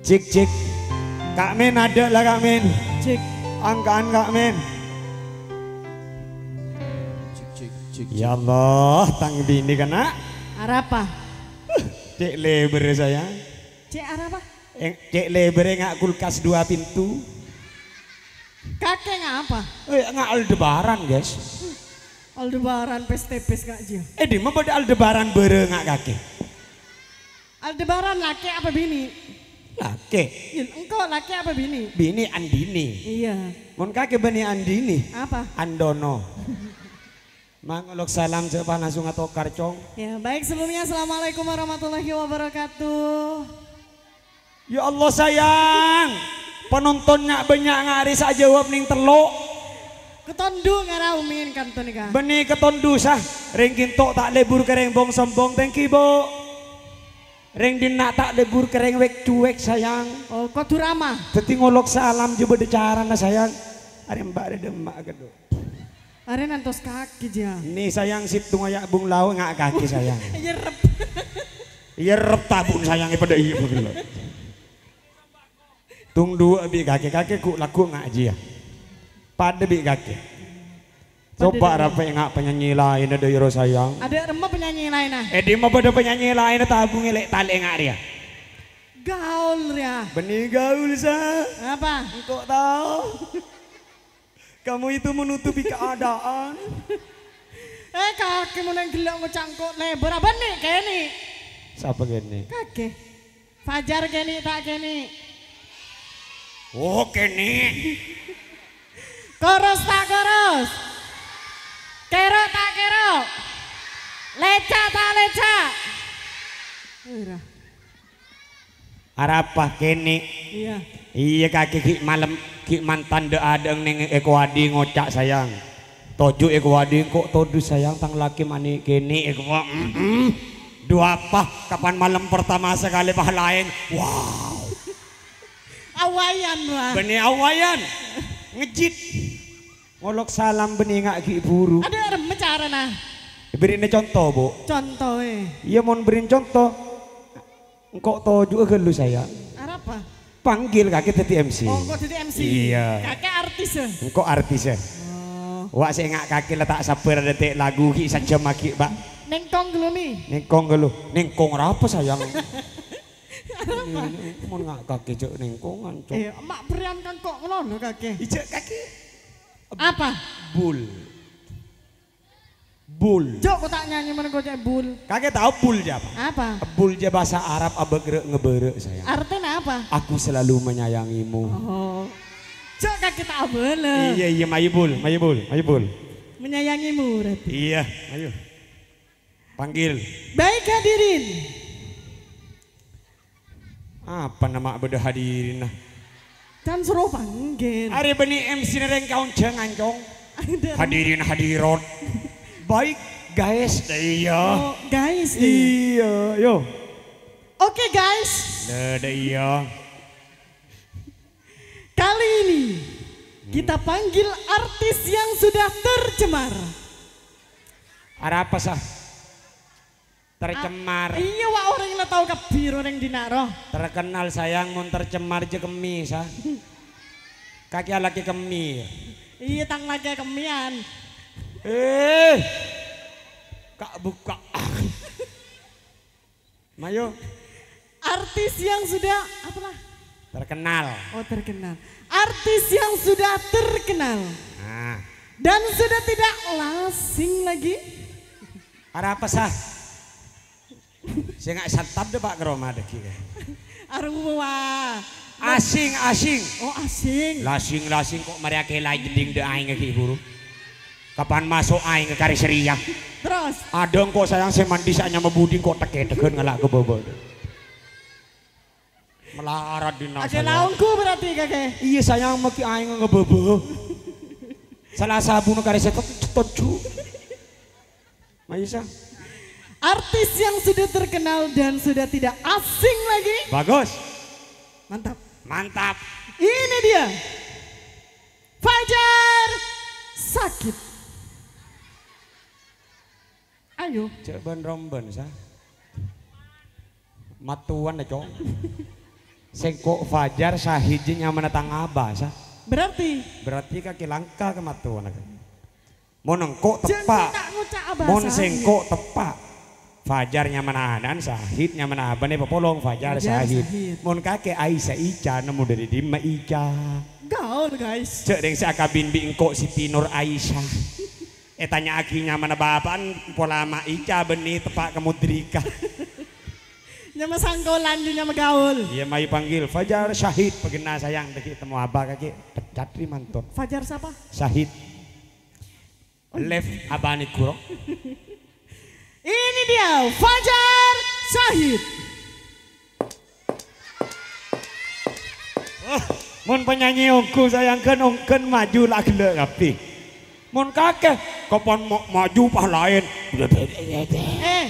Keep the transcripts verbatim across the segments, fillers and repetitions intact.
Cik, cik. Kak Min, adâ' la, Kak Min. Cik. Angka'an, Kak Min. Cik, cik, cik, cik. Ya Allah, tang binè kana'. Arapa? Cè' lèbâr, sayang. Cè' arapa? Eh, cè' lèbâr enga' kulkas dua pintu. Kakè ngapa? Eh, enga' Aldebaran, guys. Aldebaran pes-tepes nga' jiyâ. Eh, dimma bâdâ Aldebaran bârâ' nga' kakè? Aldebaran lakè' apa binè'? Lakè'. Yâ, engko' lakè' apa binè'? Binè' Andini. Iyâ. Mon kakè bânnè Andini. Apa? Andono. Mangolok salam, jhâ' pas langsung atokar, Cong. Ya, baik, sebelumnya assalamualaikum warahmatullahi wabarakatuh. Ya Allah, sayang. Penonton nya' bânnya' nga' rè sè ajâwâb nèng tello'. Ketondu ngara Umin kanto nèka. Bânnè ketondu, sah. Rèng ginto' ta' lèbur ka rèng bong-sombong, thank you, Bu. Rèng dinna' ta' lèbur ka rèng wèk-cuwèk, sayang. Oh, kodhu rama. Dhâddhi ngolok salam jhâ' bâdâ carana, sayang. Arè mbak rè dâ' emma' ghâllu. Arè nantos kakè, jiyâ. Ni, sayang, sèttong aya' bung lao nga' kakè, sayang. Iyâ, rep. Iyâ, rep tabun, sayang, è padâ iyâ, bung, lo. Tung duwâ' bi' kakè, kakè ghu'-lagghu' nga' jiyâ. Padâ bi' kakè. Padâ. Coba dâ' rapa enga' penyanyi laènna, dâ' iyâ, ro, sayang. Adâ' remma penyanyi laènna? Eh, dimma bâdâ penyanyi laènna, tabungè lè'-talè' nga' rèya. Gaul, rèya. Bânnè gaul, sa. Apa? Engko' tao. Kamu itu menutupi keadaan. Eh, kakè mon neng ghellâ' ngoca' engko' lèbâr, abânnè kènè'. Sapa kènè'? Kakè. Fajar kènè' ta' kènè'? Oh, kènè'. Koros ta' koros? Kèro' ta' kèro'? Lèca' ta' lèca'? Ora. Arapa kènè'? Iyâ. Iyâ, kakè ghi' malem, ghi' mantan dâ'-adâ'eng neng è kowadi ngoca', sayang. Toju' è kowadi engko' todus, sayang, tang lakè manè' kènè' è kowa. Mm-mm. Dua apa? Kapan malem pertama sekali pas laèn? Wow. Awayan, wa. Bânnè awayan. Ngejit. Ngolok salam bânnè nga' ghi' buru. Adâ' remma carana? Bèrri'na conto, Bu. Conto, eh. Iyâ, mon bèrri'na conto. Engko' toju'â ghâllu, sayang. Arapa? Panggil kakè dhâddhi M C. Oh, engko' dhâddhi M C. Iyâ. Kakè artis, eh? Engko' artis, eh. Oh. Wa' sè enga' kakè la ta' sabbhâr adâ' te' lagu ghi' sajjhâm aghi', Pak. Nèngkong ghâllu, Mi. Nèngkong ghâllu. Nèngkong arapa, sayang? Mon nga' kakè jhâ' nèngkongan, Cok. Eh, emma' bherri'an kangko' ngono lho, kakè. Ijâ' kakè. Apa? Bul. Bul. Jhâ' ko ta' nyanyi men ko cè' bul. Kakè tao bul jâ apa? Apa? Bul jâ bhâsa Arab abâgrâ' ngabârâ', sayang. Artèna apa? Aku selalu menyayangimu. Oh. Jhâ' kakè ta' abâlâ. Iyâ, iyâ, mayu bul, mayu bul, mayu bul. Menyayangimu berarti. Iyâ, mayu. Panggil. Baik, hadirin. Apa nama bâdâ hadirinna? Kan soro panggil. Arè bânnè M C-na rèng kaonjhâ ngancong. Ada. Hadirin hadirat. Baik, guys. Iyâ. Oh, guys, iyâ. Iyâ, yo. Oke, guys. Lah, dah iyâ. Kali ini kita panggil artis yang sudah tercemar. Arapa, sah? Tercemar. Ah, iyâ, wa', orèng la tao kabbhi, orèng dinna' ro. Terkenal, sayang, mon tercemar jâ kemmè, sah. Kakè alakè kemmè. Iyâ, tang lakè kemmèyan. Eh. Ka' bukka'. Mayu. Artis yang sudah, apalah? Terkenal. Oh, terkenal. Artis yang sudah terkenal. Nah. Dan sudah tidak lasing lagi. Arapa, sah? Sè nga' santap dâ', Pak, ka roma dâggi'. Arowa. Asing, asing. Oh, asing. Lasing, lasing kok marè akèlaè jeddhing dâ' aèngnga ghi' buru. Kapan maso' aèngnga karè sèrèya? Terus? Adâ' engko' sayang sè mandi sè anyama budi engko' tèk-kètèghân ngala' ka bâbâ. Melarat dinna' Oke, sayang. Laongku berarti, kakè. Iyâ, sayang, magi aèngnga ngabâbâ. Salah sabuna karè sè tot-, toju'. Mayu, sah. Artis yang sudah terkenal dan sudah tidak asing lagi. Bagus. Mantap. Mantap. Ini dia. Fajar Sakit. Ayo. Cè' bân-rombân, sah. Matowan, Cong. Sèngko' Fajar Syahid jiyâ nyamana tang abâ, sa. Berarti? Berarti kakè langka ka mattowana, kan? Mon engko' Jiyâ teppa'. Engko' ta' ngoca' abâ Mon Syahid. Sèngko' teppa'. Fajar nyamana ana'na Syahid, nyamana abâna èpapolong Fajar Fajar Syahid. Syahid. Mon kakè Aisyah Ica, nemmo dâri dimma Ica? Gaul, guys. Jhâ' rèng sè akabin bi' engko' Siti Nur Aisyah. Ètanya'aghi nyamana bapa'na pola ma' Ica bânnè teppa' ka Mudrika. Nyama sangkolan, nyama gaul. Iyâ, mayu panggil Fajar Syahid, paghenna sayang, dâgghi' temmo abâ kakè, pecat ri mantun. Fajar sapa? Syahid. Live abâna ghuru. Ini dia, Fajar Syahid. Wah, mon penyanyi ongghu sayang ghân-ongghu maju la ghellâ' kabbhi. Mon kakè, kapan ma-, maju pas laèn. Eh,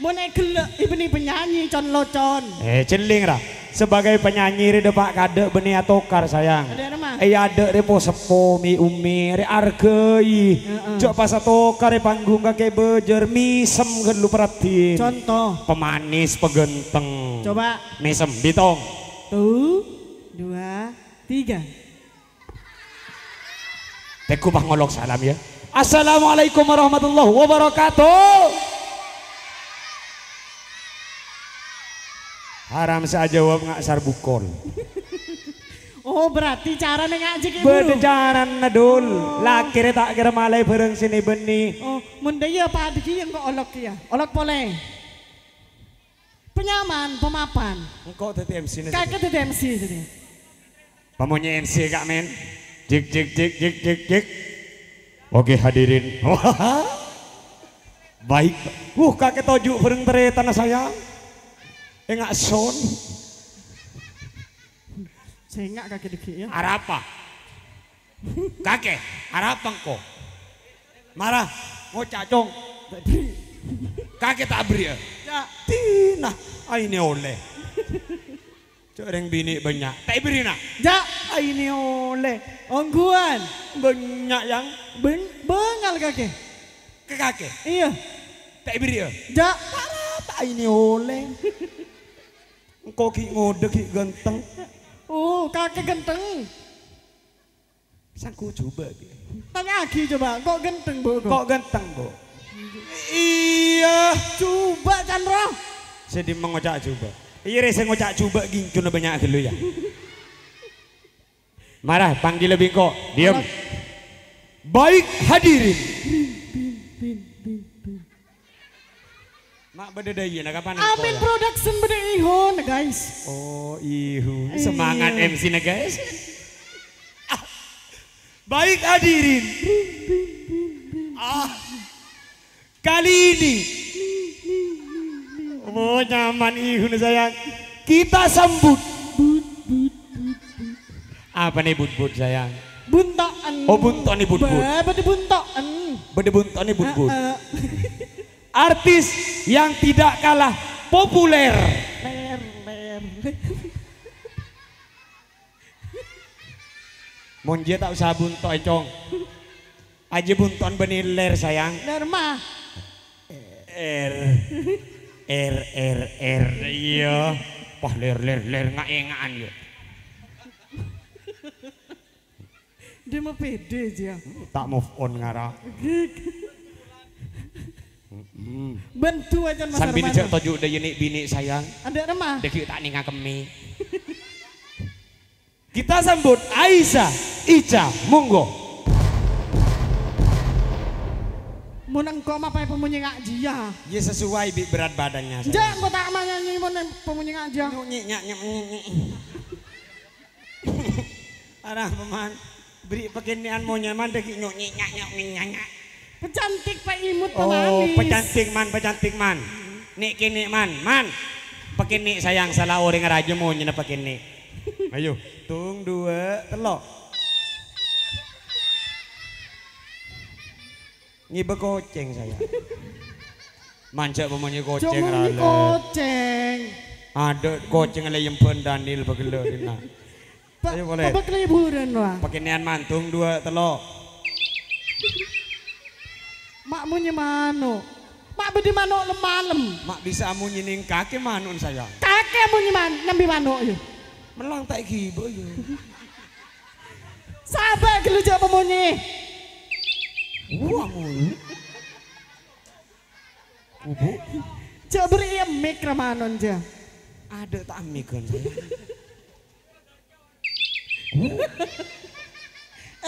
mon èghellâ' èbânnè penyanyi con-locon. Eh, celling ra. Sebagai penyanyi rè dâpa' kadâ' bânnè atokar, sayang. Adâ' rè, Ma? Eh, adâ' rè po-seppo, mi-ummi, rè arghâi. Heeh. Jhâ' pas atokar è panggung kakè bâjâr, mèsem ghâllu peraddhin. Contoh. Pemanis, paganteng. Coba. Mèsem, bitong. Satu, dua, tiga. Teggu pas ngolok salam, ya. Assalamualaikum warahmatullahi wabarakatuh. Haram sè ajâwâb nga' sarbukol. Oh, berarti carana ngajhi kè Bâdâ buru. Carana, Dul. Oh. Lakè rè ta' kèra malaè bhârâng sè nè-bânnè. Oh, mon dâ' iyâ padâ ghi' engko' olok kèya. Olok polè. Penyaman, pemapan. Engko' dâddhi M C-na. Kakè dâddhi M C dâddhi. Pamonyè M C, Kak Men. Jik, jik, jik, jik, jik, jik. Oke, hadirin. Baik. Wuh, kakè toju' bhâreng tarètanna sayang. Enga' son. Sènga' kakè dâgghi', ya. Arapa? Kakè, arapa engko'? Mara, ngoca', Cong. Kakè ta' aberri'â. Ya. Dina, aènè ollè. Jhâ' rèng binè' bânnya'. Ta' èberri'â, na? Ja'. Aènè ollè. Ongghuwân. Bânnya', Yang. Bân-, bângal kakè. Ka kakè? Iyâ. Ta' èberri'â. Ja'. Mara, ta' aènè ollè. Engko' ghi' ngodâ, ghi' ghânteng. Oh, kakè ghânteng. Sangko jhubâ', ghi. Tanya'aghi coba, kok ghânteng, Bu? Kok ghânteng, Bu? Iyâ. Jhubâ', can, roh. Sè dimma ngoca' jhubâ'. Iyâ, rè, sè ngoca' jhubâ' ghincuna bânnya' ghâllu, ya. Mara, panggil lebbi engko'. Diem. Mara. Baik, hadirin. Bin, bin, bin, bin, bin. Ma' bâdâ dâjâna kapan engko', Amin ya? Production bâdâ Ihun, guys. Oh, Ihun. Iya. Semangat M C-na, guys. Ah. Baik, hadirin. Ah. Kali ini. Oh, nyaman Ihun, sayang. Kita sambut. Apa nih, but-but, sayang? Bunto'en. Oh, bunto'en nih, but-but. Bâ-, bâdâ bunto'en. Bâdâ bunto'en nih, but-but. Heeh. Artis yang tidak kalah populer. Ler, ler. Mon jiyâ ta' osa bunto'è, Cong. Ajiyâ bunto'en bânnè ler, sayang. Ler, ma. Er. Er, er, er. Iyâ. Wah, ler, ler, ler. Nga'-enga'an, yâ. Dia mau pede aja. Ta' move on ngara. Gig. Mm-mm. Bantu aja, Mas Sambil Arman. Jhâ' toju' dâjâ nè'-binè', sayang. Adâ' remma. Dâgghi' ta' nènga kemmè. Kita sambut Aisyah Ica, monggo. Mon engko' ma' paè pamonyè nga' jiyâ. Ya, sesuai bi' berat badannya, sayang. Jhâ' engko' ta' manyanyi mon pamonyè nga' jiyâ. Nyuk, nyik, nyak, nyuk, nyik, nyik. Arapa, Man? Bâri' pakennè'an monyè, Man, dâgghi' nyuk, nyik, nyak, nyuk, nyik, nyak, nyak. Pecantik, Pak Imut, Oh, pemanis. Pecantik, Man, pecantik, Man. Nè'-kènè', Man, Man. Pakennè', sayang, sala orèng rajâ monyèna pakennè'. Ayo, tung, dua, tello'. Ngibâ kocèng, sayang. Manja' pamonyè kocèng, Cuma ralè. Kocèng. Adâ' kocèng lè yembhân Daniel bâgellâ' dinna'. Pa-, Ayo, polè. Pabâk liburan, wah. Pakennè'an mantung dua, tello'. Ma' monyè mano'. Ma' bâdâ mano' lem-malem. Ma' bisa monyè nèng kakè mano'na, sayang. Kakè monyè man-, nembhi mano', yâ. Elang ta' èghibâ, yâ. Sabâ' ghâllu jhâ' pamonyè. Wah, monyè. Kubu. Jhâ' bârri'i emmik ramanon, jhâ'. Adâ' ta' emmik, kan, saya?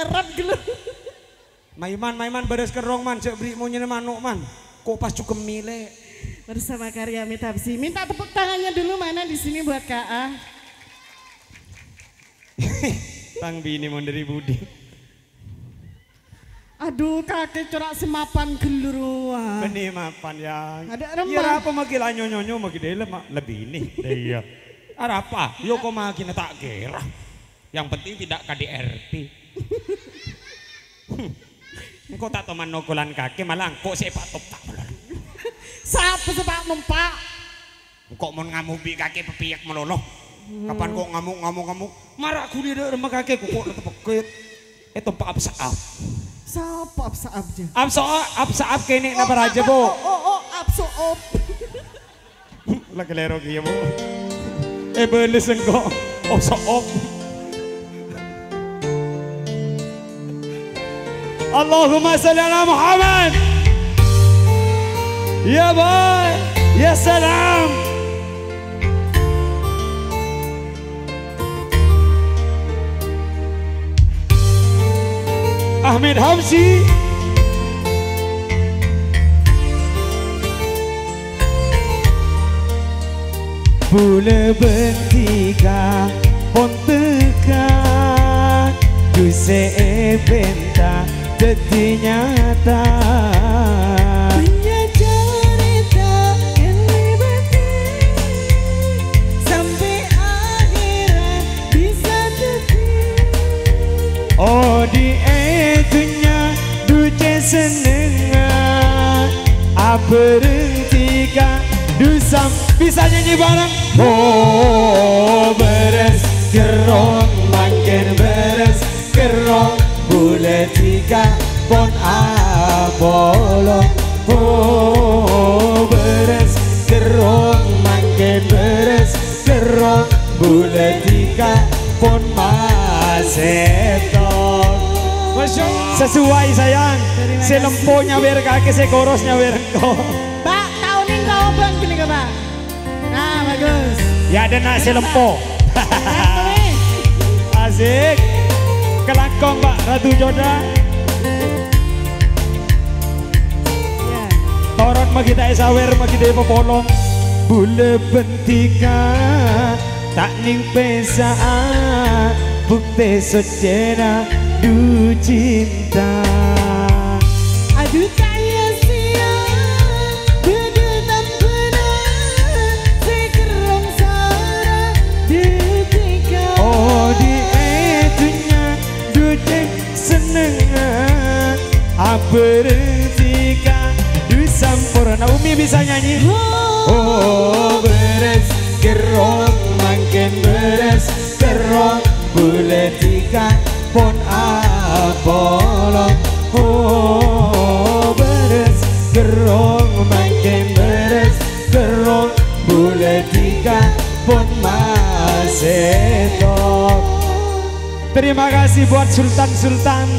Errep ghâllu. Maiman, maiman, bârâs kerrong, man. Jhâ' bârri' monyèna mano', man. Kok pas jhughemmi, Lè'. Bersama Karya Mitabsi. Minta tepuk tangannya dulu, mana di sini buat K A? Tang binè mon dâri budi. Adu, kakè cora' sè mapan ghâllu rowa. Bânnè mapan, Yang. Adâ' remma. Iyâ, arapa maghi la nyonyo-nyonyo maghi dâlem, ma-, lebbi ini. Iyâ. Arapa? Yo, kok maghina ta' kèra. Yang penting tidak K D R T. Engko' ta' toman nokolan kakè, malah engko' sè èpa'-toppa'. Sapa sè pa-, nompa'? Engko' mon ngamuk bi' kakè pepèyek malolo. Kapan ko' ngamuk, ngamuk, ngamuk? Mara ghuli dâ' remma kakè, ko' ko' tetep pekket. Ètompa' Absaab. Sapa Absaab, jhâ'? Absa-, Absaab kènè' napa rajâ, Bu? Oh, oh, oh, Absaab. La kalèro kèya, Bu. Èbâles engko'. Absaab. Allahumma shalli ala Muhammad. Ya, boy. Ya, salam. Ahmed Hamsi. Bulâ bân dhika pon tèka, dusè èpènta dhâddhi nyata. Bânnya' carèta èlèbâdhi, sampè' ahèrra bisa dhâddhi. Odi'è dhunnya duce sennengnga, abhâreng dhika du sam-, bisa nyanyi bareng? Oh, bârâs kerrong, mangkèn bârâs kerrong, bulâ dhika pon apolong. Oh, bârâs kerrong, mangkèn bârâs kerrong, bulâ dhika pon masèttong. Masya Allah. Sesuai, sayang. Terima kasih. Sè lempo nyawèr kakè, sè koros nyawèr engko'. Pak, taoning taobân ghânèka, Pak. Nah, bagus. Ya, adâ' na' sè lempo. Asik. Kalangkong, Pak, Ratu Coda. Ya. Torot maghi ta' èsawèr, maghi dâ' èpapolong. Bulâ bân dhika ta' nèng pèsa'a, buktè soccèna du cinta. Adu ta' sia-sia, bâdâ tambhâna, sè kerrong sara dhika. Odi'è dhunnya duce sennengnga, abhâreng dhika du samporna. Umi bisa nyanyi? Oh, bârâs kerrong, mangkèn bârâs kerrong, bulâ dhika pon apolong. Oh, bârâs kerrong, mangkèn bârâs kerrong, bulâ dhika pon masèttong. Terima kasih buat sultan-sultan.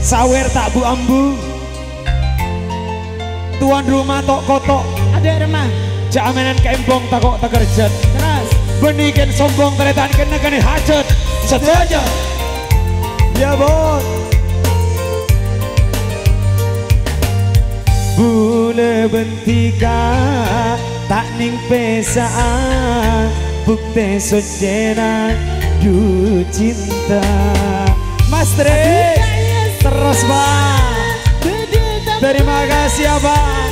Sawèr ta' bu-ambu. Tuan rumah tok-kotok. Adâ' remma. Jhâ' amènan kaèmbong tako' takerjhât. Terros. Bânnè kèn sombong tarètan kèn nèkanè hajhât. Sadhâjâ. Ya, Bos. Bulâ bân dhika ta' nèng pèsa'a, buktè soccèna du cinta. Mas Tri, terros, Pak. Terima kasih, ya, Pak.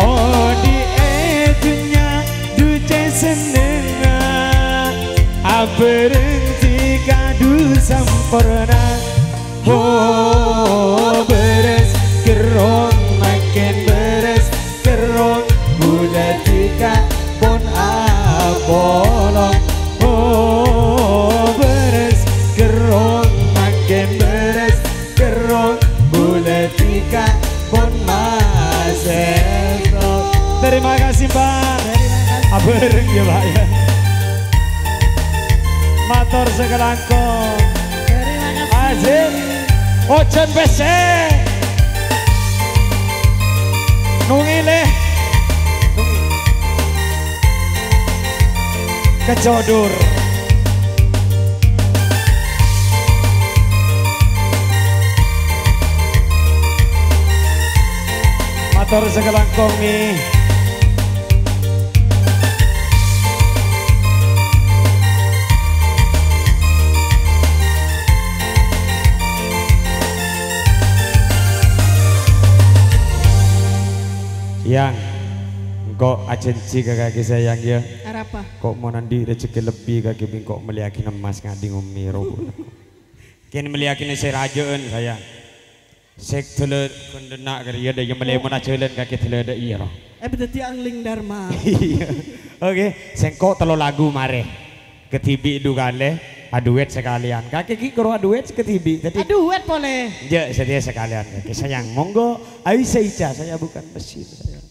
Odi'è dhunnya duce sennengnga, abhâreng dhika du samporna. Ho, bârâs kerrong, mangkèn bârâs kerrong, bulâ dhika pon apolong. Ho, bârâs kerrong, mangkèn bârâs kerrong, bulâ dhika pon masèttong. Terima kasih, Pak. Bhâreng ya, Pak, ya. Mator sakalangkong. Terima kasih. Asik. Ojan pèssè. Nungi, lè. Nungi. Kecodur. Mator sakalangkong, Mi. Yang, engko' ajhânjhi ka kakè sayang, ya. Arapa? Ko' mon andi' rejhekkè lebbi kakè bi' engko' mellèyaghi emmas ngadhing Ummi rowa. Kèng mellèyaghi sè rajâ'ân, sayang. Sè dâlâ ghândhâna' kèya dâ' iyâ mellè mon ajhâlân kakè dâlâ dâ' iyâ, ro. Eh, dhâddhi angling dharma. Iyâ. Oke, sèngko' tello lagu marè. Kadhibi' du kalè, aduet sakalèyan. Kakè ghi' koro aduet kadhibi'. Dhâddhi aduet polè. Jâ', satèya sakalèyan. Kakè sayang, monggo. Aisyah Ica, saya bukan mesin. Saya.